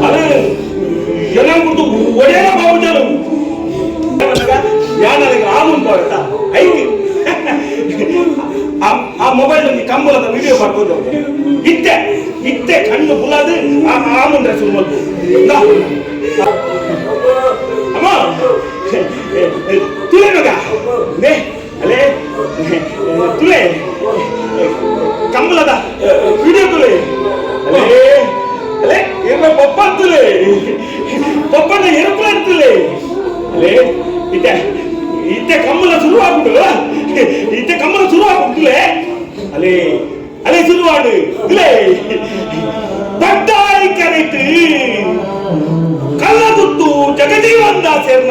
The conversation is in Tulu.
ಅರೆ ಎನ ಕುಡ್ದು ಒಡೆಯನ ಬಾವುಜಾಲು ಯಾನರಿಗೆ ಆಮುನ್ ಪಾಡತ್ತ ಐಕ್ ಆ ಆ ಮೊಬೈಲ್ ಒಂಜಿ ಕಂಬಳದ ವಿಡಿಯೋ ಮಾಡ್ಬೋದು. ಇತ್ತೆ ಇತ್ತೆ ಕಣ್ಣು ಬುಲಾದು ಆ ಆಮುನ್ ಡ್ರೆಸ್ ಮಲ್ಪು. ಇಂದಾ. ಅಮ್ಮ ತುಲೆ ಮಗ ನೇ ಅಲೆ ತುಲೆ ಕಂಬಳದ ವಿಡಿಯೋ ತುಲೆ ಅಲೆ ಅಲೆ ಏನ ಪಪ್ಪ ತುಲೆ ಪಪ್ಪನ ಏರೋಪ್ಲೇನ್ ತುಲೆ ಅಲೆ ಇತ್ತೆ ಇತ್ತೆ ಕಂಬಳ ಶುರು ಆಗುಂಡು ಇತ್ತೆ ಕಂಬಳ ಶುರು ಆಗುಂಡುಲೆ ಅಲೆ ಅಲೆ ಶುರುವಾಡು ತುಲೆ ಪಟ್ಟಾಯಿ ಕರೆಕ್ಟ್ ಕಲ್ಲಗುತ್ತು ಜಗಜೀವನ್ ದಾಸೆರ್ನ.